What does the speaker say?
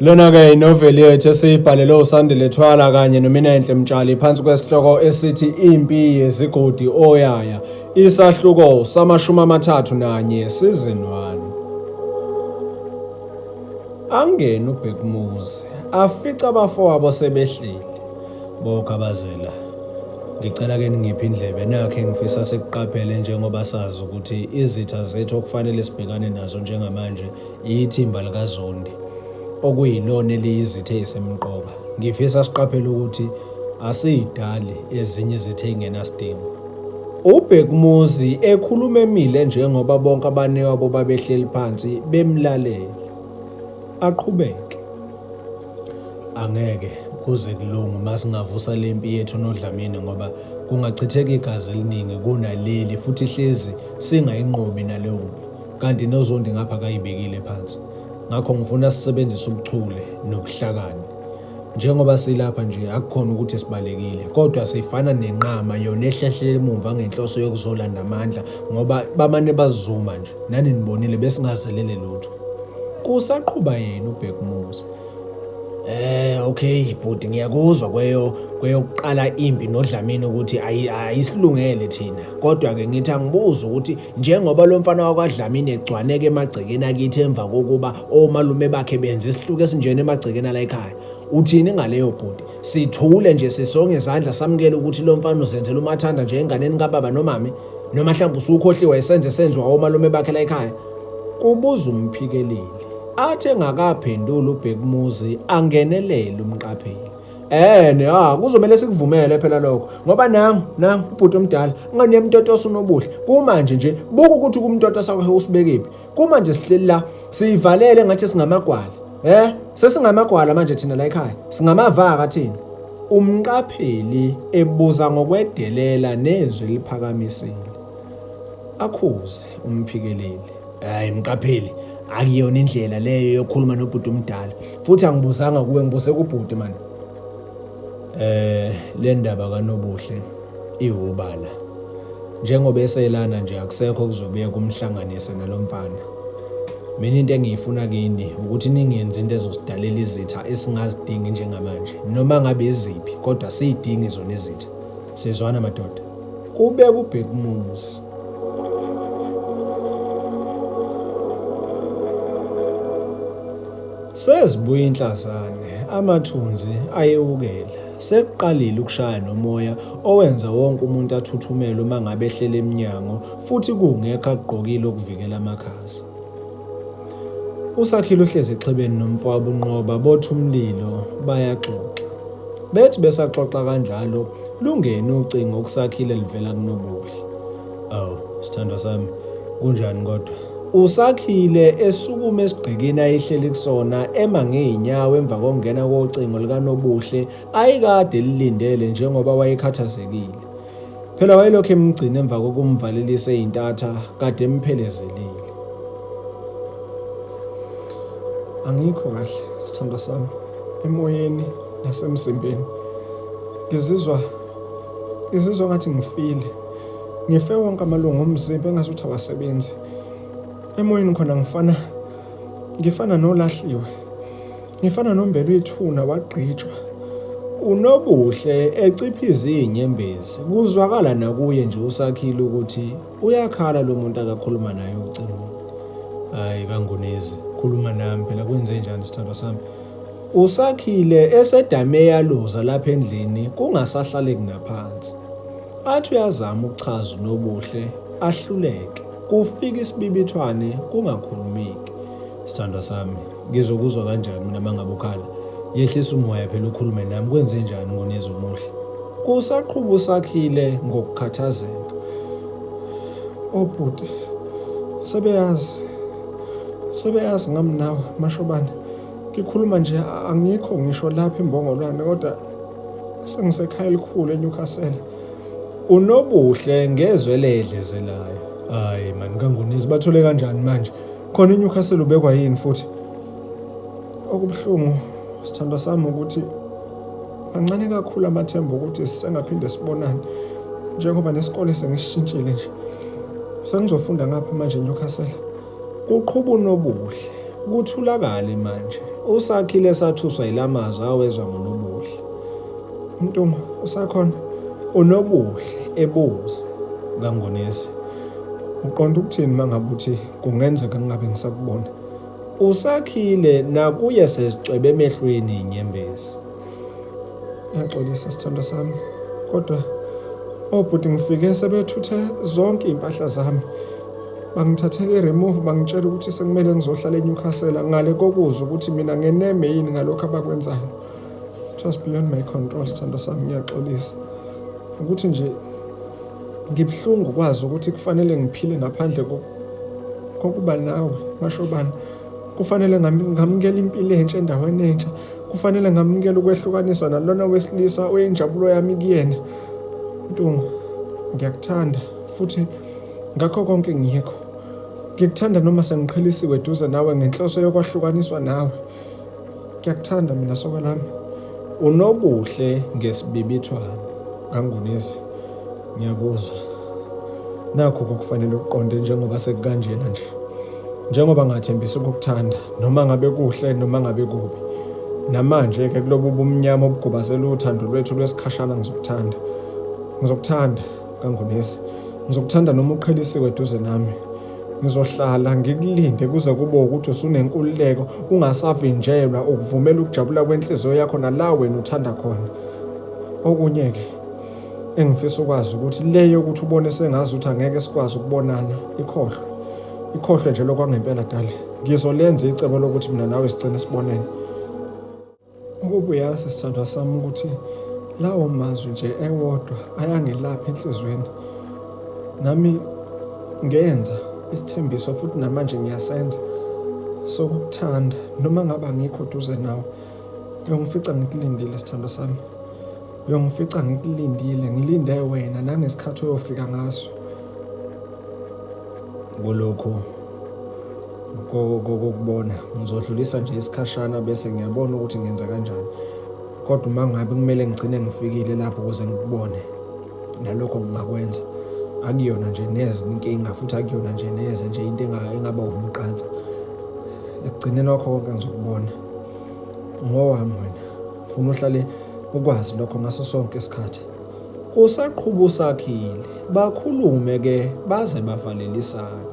Lona-ke inoveli yethu esiyibhalele uSandile Thwala kanye noMinenhle Mtshali phansi kwesihloko esithi Impi Yezigodi Oyaya, isahluko sama-31 season 1. Angene uBhekumuzi afice abafowabo sebehleli bokhabazela. Ngicela ke ningiphe indlebe nakhe ngifisa sikuqaphele njengoba sazi ukuthi izitha zethu okufanele sibhekane nazo njengamanje ithimba likaZondi okuyilona eliyizitha ezisemqoka. Ngifisa siqaphele ukuthi asiyidali ezinye izitha ezingenasidingo. UBhekumuzi ekhuluma emile njengoba bonke abanewabo babehleli phansi bemlalele. Aqhubeke. Angeke kuze kulunge uma singavusa le mpi yethu noDlamini ngoba kungachitheka igazi eliningi kunaleli futhi hlezi singayinqobi naleyo mpi. Kanti noZondi ngapha akayibekile phansi. Ngakho ngifuna sisebenzise ubuchule nobuhlakani. Njengoba silapha nje akukhona ukuthi sibalekile kodwa sifana nenqama yona ehlehlela emumva ngenhloso yokuzolanda amandla ngoba bamane bazuma nje. Nani nibonile besingazelele lutho. Kusaqhuba yena uBhekumuzi. Okay bhuti ngiyakuzwa kweyo kweyokuqala impi noDlamini ukuthi ayisilungele thina. Kodwa ke ngithi angibuze ukuthi njengoba lo mfana wakwaDlamini egcwaneke emagcekeni akithi emva kokuba omalume bakhe benze isihluku esinjena emagcekeni ala ekhaya. Uthini ngaleyo bhuti? Sithule nje sisonge izandla samukele ukuthi lo mfana uzenzela umathanda nje enganeni kababa nomame? Noma mhlawumbe usukhohliwe isenze senziwa omalume bakhe la ekhaya? Kubuza uMphikeleli. Athi engakaphenduli uBhekumuzi angenelele uMqapheli. Ene ha kuzomele sikuvumele phela lokho ngoba nangu nangu ubhuti omdala ngani uyamtotosa uNobuhle kumanje nje buka ukuthi kumtotosa kwakhe usibekephi kumanje sihleli la siyivalele ngathi singamagwala eh sesingamagwala manje thina la ekhaya singamavaka thina umqapheli ebuza ngokwedelela nezwi eliphakamisile akhuze umphikeleli Hayi mqapheli akuyona indlela leyo yokukhuluma nobhuti omdala futhi angibuzanga kuwe ngibuse kubhuti mani. Eh le ndaba kaNobuhle iwubala. Njengoba eselana nje akusekho okuzobuye kumhlanganise nalomfana. Mina into engiyifuna kini ukuthi ningenzi into ezosidalela izitha esingazidingi njengamanje noma ngabe iziphi kodwa siyidingi zona izitha. Sizwana madoda. Kubeka uBhekumuzi. Sezibuya inhlazane, amathunzi ayewukela. Sekuqalile ukushaya nomoya owenza wonke umuntu athuthumele uma ngabe ehlele emnyango futhi kungekho akugqokile okuvikela amakhaza. USakhile uhlezi exhibeni nomfowabo uNqoba botha umlilo bayaxoxa. Bethi besaxoxa kanjalo lungene ucingo kuSakhile livela kuNobuhle. Awu, sithandwa sami, kunjani kodwa? USakhile esukuma esigqikini ayehleli kusona ema ngey'nyawo emva kokungena kocingo likaNobuhle ayekade elilindele njengoba wayekhathazekile. Phela wayelokhu emgcina emva kokumvalelisa eyintatha kade emphelezelile. Angikho kahle sithandwa sami emoyeni nasemzimbeni. Ngizizwa ngizizwa ngathi ngifile. Ngife wonke amalungu omzimba engazuthi awasebenzi. Emoyeni khona ngifana ngifana nolahliwe. Ngifana nombelwe ithuna wagqitshwa. UNobuhle eciphiza izinyembezi kuzwakala nakuye nje uSakhile ukuthi uyakhala lo muntu akakhuluma naye ocingweni. Hayi kaNgunezi, khuluma nami phela kwenzenjani sithandwa sami? USakhile esedame eyaluza lapha endlini kungasahlaleki naphansi. Athi uyazama ukuchaza uNobuhle ahluleke. Kufika isibibithwane kungakhulumeki. Sithandwa sami, ngizokuzwa kanjani mina mangabe ukhala? Yehlisa umoya phela ukhulume nami kwenzenjani Ngunezi omuhle? Kusaqhuba uSakhile ngokukhathazeka. Obhuti sebeyazi sebeyazi ngami nawe Mashobane. Ngikhuluma nje angikho ngisho lapha eMbongolwane kodwa sengisekhaya elikhulu eNewcastle. UNobuhle ngezwe eledlezelayo. Hayi mani kaNgunezi bathole kanjani manje? Khona eNewcastle ubekwa yini futhi? Okubuhlungu sithandwa sami ukuthi mancane kakhulu amathemba okuthi sisengaphinde sibonane njengoba nesikole sengisishintshile nje. Sengizofunda ngapha manje eNewcastle. Kuqhuba uNobuhle. Kuthulakale manje. Usakhile sathuswa yilamazwi awezwa ngoNobuhle. Mntungwa, usakhona? UNobuhle ebuza kaNgonezi. Uqonda ukuthini mangabe uthi kungenzeka ngingabe ngisakubona? Usakhile nakuye sezicwebe emehlweni inyembezi. Ngiyaxolisa sithandwa sami, kodwa obhuti ngifike sebethuthe zonke iy'mpahla zami. Bangithathela i-remove bangitshela ukuthi sekumele ngizohlala eNewcastle ngale kokuzwa ukuthi mina ngeneme yini ngalokhu abakwenzayo. It was beyond my control sithandwa sami, ngiyaxolisa. Ukuthi nje ngibuhlungu ukwazi ukuthi kufanele ngiphile ngaphandle kokuba nawe mashobana. Kufanele ngamukele impilo entsha endaweni entsha. Kufanele ngamukele ukwehlukaniswa nalona wesilisa oyinjabulo yami kuyena. Ntungu, ngiyakuthanda futhi ngakho konke ngiyikho. Ngikuthanda noma sengiqhelisiwe eduze nawe ngenhloso yokwahlukaniswa nawe. Ngiyakuthanda mina soka lami. Unobuhle ngesibibithwane. Ngangunezi, ngiyakuzwa. Nakho kokufanele ukuqonde njengoba sekukanjena nje. Njengoba ngathembisa ukukuthanda noma ngabe kuhle noma ngabe kubi. Namanje ke kulobu bumnyama obugubazela uthando lwethu lwesikhashana ngizokuthanda. Ngizokuthanda kaNgonezi. Ngizokuthanda noma uqhelisiwe eduze nami. Ngizohlala ngikulinde kuze kube ukuthi usunenkululeko ungasavinjelwa ukuvumela ukujabula kwenhliziyo yakho nala wena uthanda khona. Okunye-ke engifisa ukwazi ukuthi le yokuthi ubone sengazi ukuthi angeke sikwazi ukubonana ikhohlwe. Ikhohlwe nje lokwangempela dali. Ngizolenza icebo lokuthi mina nawe sigcine sibonene. Ukuba uyazi sithandwa sami ukuthi lawo mazwi nje ewodwa ayangelapha enhliziyweni. Nami ngenza isithembiso futhi namanje ngiyasenza sokukuthanda noma ngabe angikho duze nawe. Uyongifica ngikulindile sithandwa sami. Uyongifica ngikulindile, ngilinde wena nangesikhathi oyofika ngaso. Kulokhu kokubona ngizodlulisa nje isikhashana bese ngiyabona ukuthi ngenza kanjani. Kodwa uma ngabe kumele ngigcine ngifikile lapho ukuze ngikubone nalokho ngingakwenza. Akuyona nje neze inkinga futhi akuyona nje neze nje into engaba umqansa. Ekugcineni kwakho konke ngizokubona. Ngowami wena. Ngifuna uhlale ukwazi lokho ngaso sonke isikhathi. Kusaqhuba uSakhile, bakhulume ke baze bavalelisane.